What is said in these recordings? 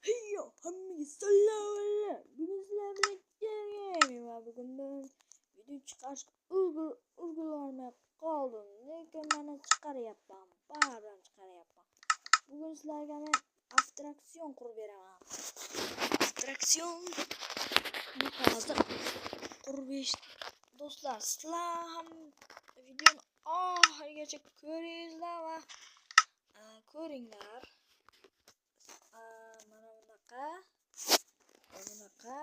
Heyo, hammaga salom. Bugun sizlar bilan kelgan va bugun ben video chiqarishga ulgurolmay qoldim. Lekin mana chiqaryapman, baribir chiqaryapman. Bugun sizlarga men attraksion qurib beraman. Attraksion hozir qurib berish do'stlar, sizlar ham videoni oxirigacha ko'ringlar va ko'ringlar. Mana bunaqa, bunaqa,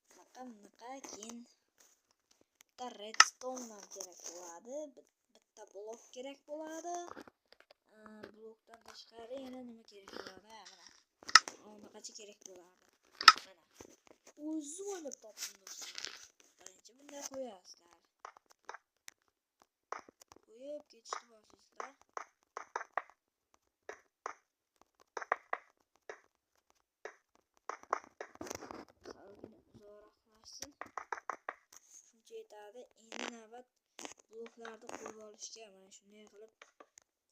bunaqa, bunaqa, keyin bitta redstone ham kerak bo'ladi, bitta blok kerak bo'ladi. Blokdan tashqari yana nima kerak bo'ladi? Mana bunaqacha kerak bo'lardi. Mana o'zim o'ylab topdim do'stlar. Birinchi bunday qo'yasizlar. Qo'yib ketishni boshlaysizlar. Salgina uzoqlashsin. Shuncha yetadi. Endi navbat bloklarni qo'yib olishga. Mana shunday qilib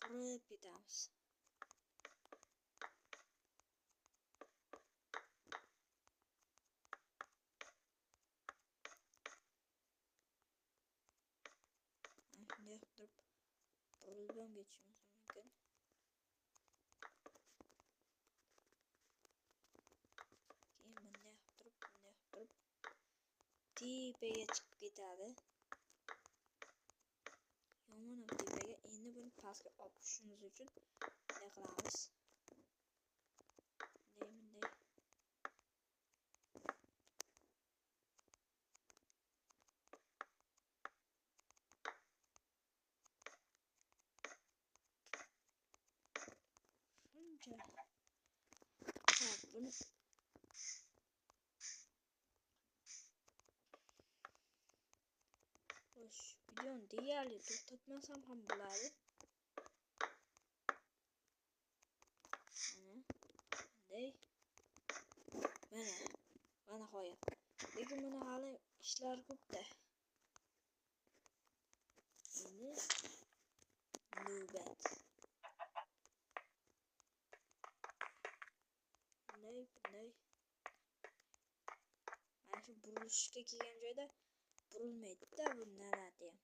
qurib ketamiz. Shunday qilib turib burilib ham ketishimiz mumkin. Keyin bunday qilib turib, bunday qilib turib tepaga chiqib ketadi. Yomon tepaga. Endi buni pastga olib tushishimiz uchun bunday qilamiz. Bunday, bunday. Shuncha. Hop, buni xo'sh, videoni deyarli to'xtatmasam ham bo'ladi. Mana bunday. Mana, va nihoyat. Lekin buni hali ishlar ko'pda. Endi navbat. Bunday, bunday. Mana shu burilishga kelgan joyda burilmaydi-da bu nalati ham.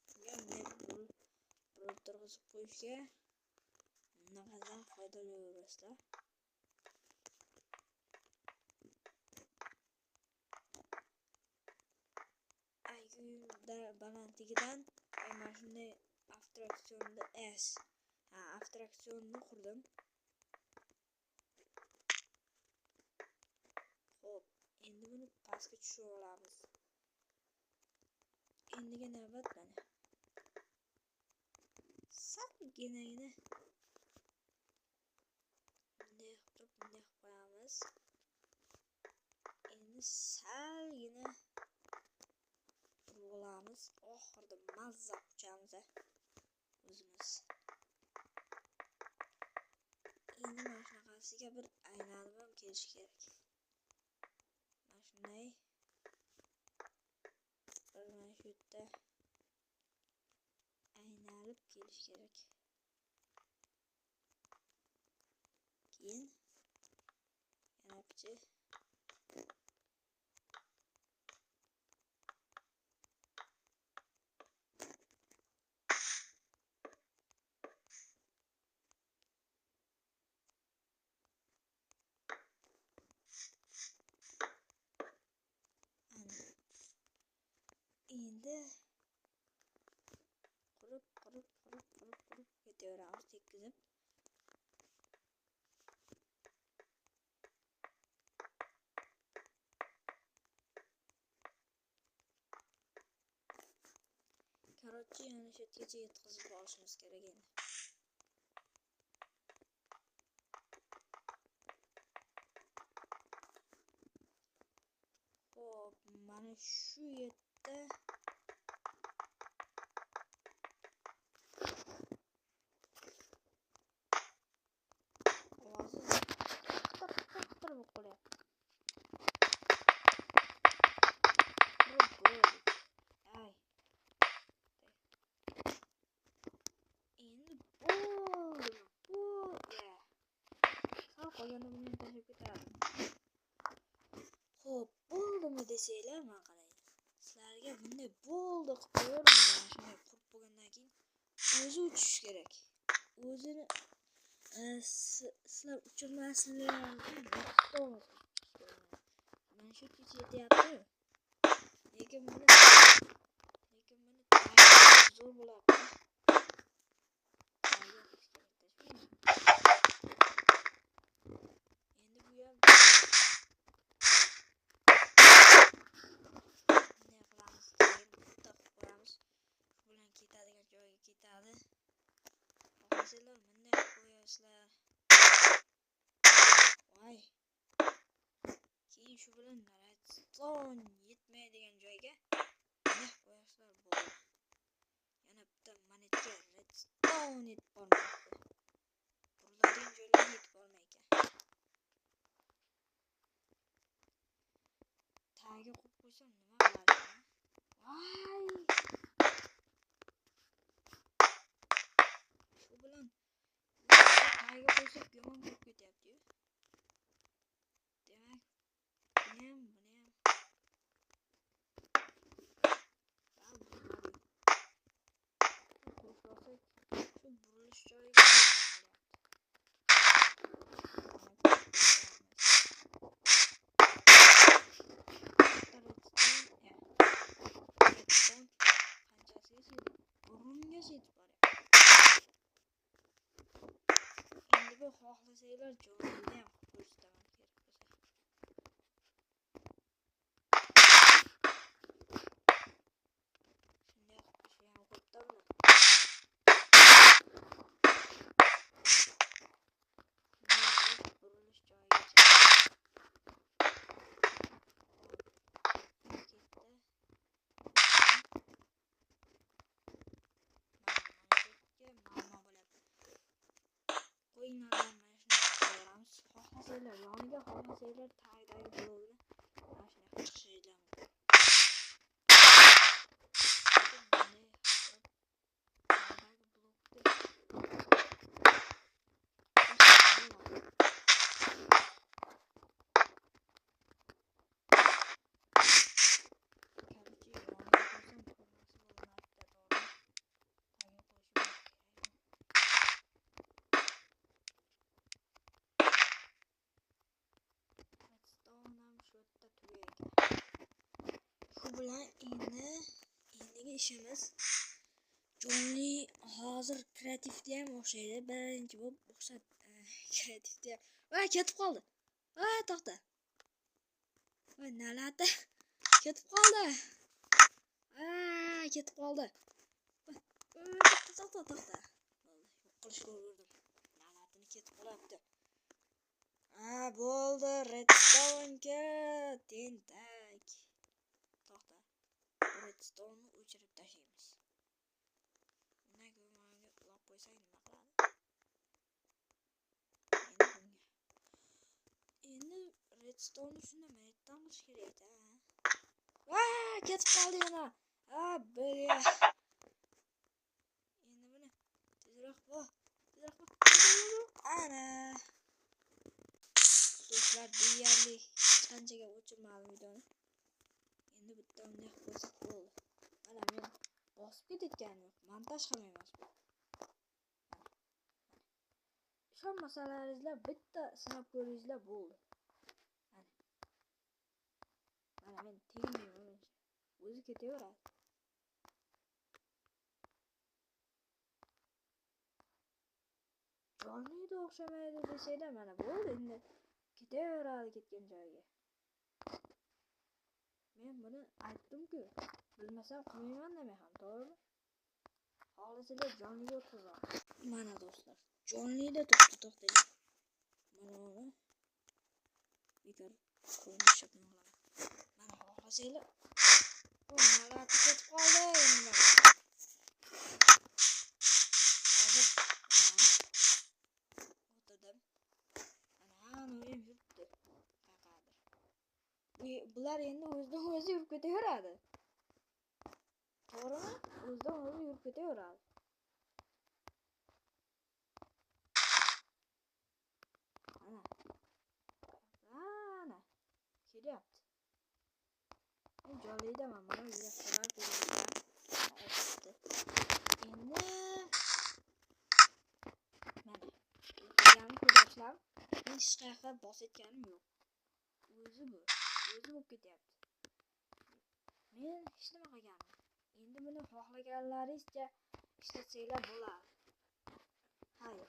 Bunga bunday burib turg'izib qo'yishga bunaqadan foydalanaverasizlar. IQ balandligidan mana shunday attraksionni attraksionni qurdim. Xo'p, endi buni pastga tushirib olamiz. Endiga navbat mana. Salginagina bunday qilib turib, bunday qilib qo'yamiz. Endi salgina burib olamiz. Oxirida mazza uchamiz o'zimiz. Endi mana shunaqasiga bir aylanib ham kelish kerak. Mana shunday bir mana shu yerda aylanib kelish kerak. Keyin yana picha endi qurib qurib qurib qurib qurib ketaveramiz tekizib. Короче, yana shu yergacha yetkazib olishimiz kerak endi. Xo'p, mana shu yerda ovozi qitir qitir qitir bo'lib qolyapti. Qurib bo'ldik. Ay. Endi bo'ldi, bo'ldi. desanglar, men qarang. Sizlarga bunday bo'ldi qilib qo'yaverman. Mana shunday qurib bo'lgandan keyin o'zi uchish kerak. O'zini sizlar uchirmasliklaring uchun redstone chiqish kerak. Mana shu yergacha yetyapti. Lekin buni zo'r bo'lyapti. Endi bu ham bunday qilamiz, keyin bitta qilib qo'yamiz. Shu bilan ketadigan joyga ketadi. Xohlasanglar bunday qilib qo'yasizlar. Voy. Keyin shu bilan redstone yetmaydigan joyga bunday qo'yasizlar bo'ldi. Yana bitta monetga redstone yetib bormayapti. Buriladigan joylarga yetib bormay ekan. Tagiga qo'yib qo'ysam nima qiladi? Voy! Shu bilan tagiga qo'ysak yomon bo'lib ketyapti-yu. Demak, buni ham qo'shib olsak, shu burilish joyiga qo'ysak redstone qanchasiga yetib, burungacha yetib boryapti. Endi bu xohlasanglar jonini ham qilib ko'rsataman kerak bo'lsa. Shunday qilib shu ham qo'yibdi buni. Shunday qilib burilish joyigacha ketdi. Mana shu yerga muammo bo'lyapti. Qo'yinglar, mana shuni qo'yaveramiz. Xohlasanglar yoniga, xohlasanglar tagidagi blokni mana shunday chiqishinglar mumkin. Lekin bunday qilib tagidagi blokni bo'ladi. Короче, yoniga qo'ysam to'g'risi bo'lmayapti, to'g'ri. Tagiga qo'yishim kerak. Redstone ham shu yerda tugaykan. Shu bilan endigi ishimiz jonli hozir kreativda ham o'xshaydi. Birinchi bo'lib o'xshat kreativda ham. Voy, ketib qoldi. Voy, to'xta. Voy, nalati. Ketib qoldi. Ketib qoldi. To'xta, to'xta. Bo'ldi, yo'q qilishga ulgurdim. Nalatini ketib qolyapti. Bo'ldi, redstone'ga tentak. To'xta. Redstone'ni o'chirib tashlaymiz. Undan keyin mana ulab qo'ysak nima qiladi? Endi bunga. Endi redstone'ni shunda monetdan qilish kerak-da. Ketib qoldi yana. Bля. Endi buni tezroq bo'l. Tezroq bo'l. Ana. Do'stlar, deyarli hech qanchaga o'chirmadim videoni. Endi bitta unday qilib qo'ysak bo'ldi. Mana men bosib ketayotganim yo'q. Montaj ham emas bu. Ishonmasalaringizlar bitta sinab ko'ringizlar bo'ldi. Mana. Mana men tegmayman. O'zi ketaveradi. Jonliga o'xshamaydi desanglar, mana bo'ldi endi. Ketaveradi ketgan joyiga. Men buni aytdim-ku. Bilmasam qilmayman demay ham, to'g'rimi? Xohlasanglar jonliga o'tkazaman. Mana do'stlar, jonlida turibdi, to'xtang. Mana uni bekor qo'lni ushlab nima qilaman. Mana xohlasanglar, bu navbati ketib qoldi endi mana. Hozir o'tirdim. Ana ham yuribdi. Qayerdir. Bular endi o'zidan o'zi yurib ketaveradi. To'g'rimi? O'zidan o'zi yurib ketaveradi. Ana. Ana. Kelyapti. Oliyda mana yurakchalar ko'ryapman. O'tibdi. Endi mana qilganimni ko'ryapsizlarmi? Men hech qayoqqa bosayotganim yo'q. O'zi bu. O'zi bo'lib ketyapti. Men hech nima qilganim yo'q. Endi buni xohlaganlaringizcha ishlatsanglar bo'ladi. Xayr.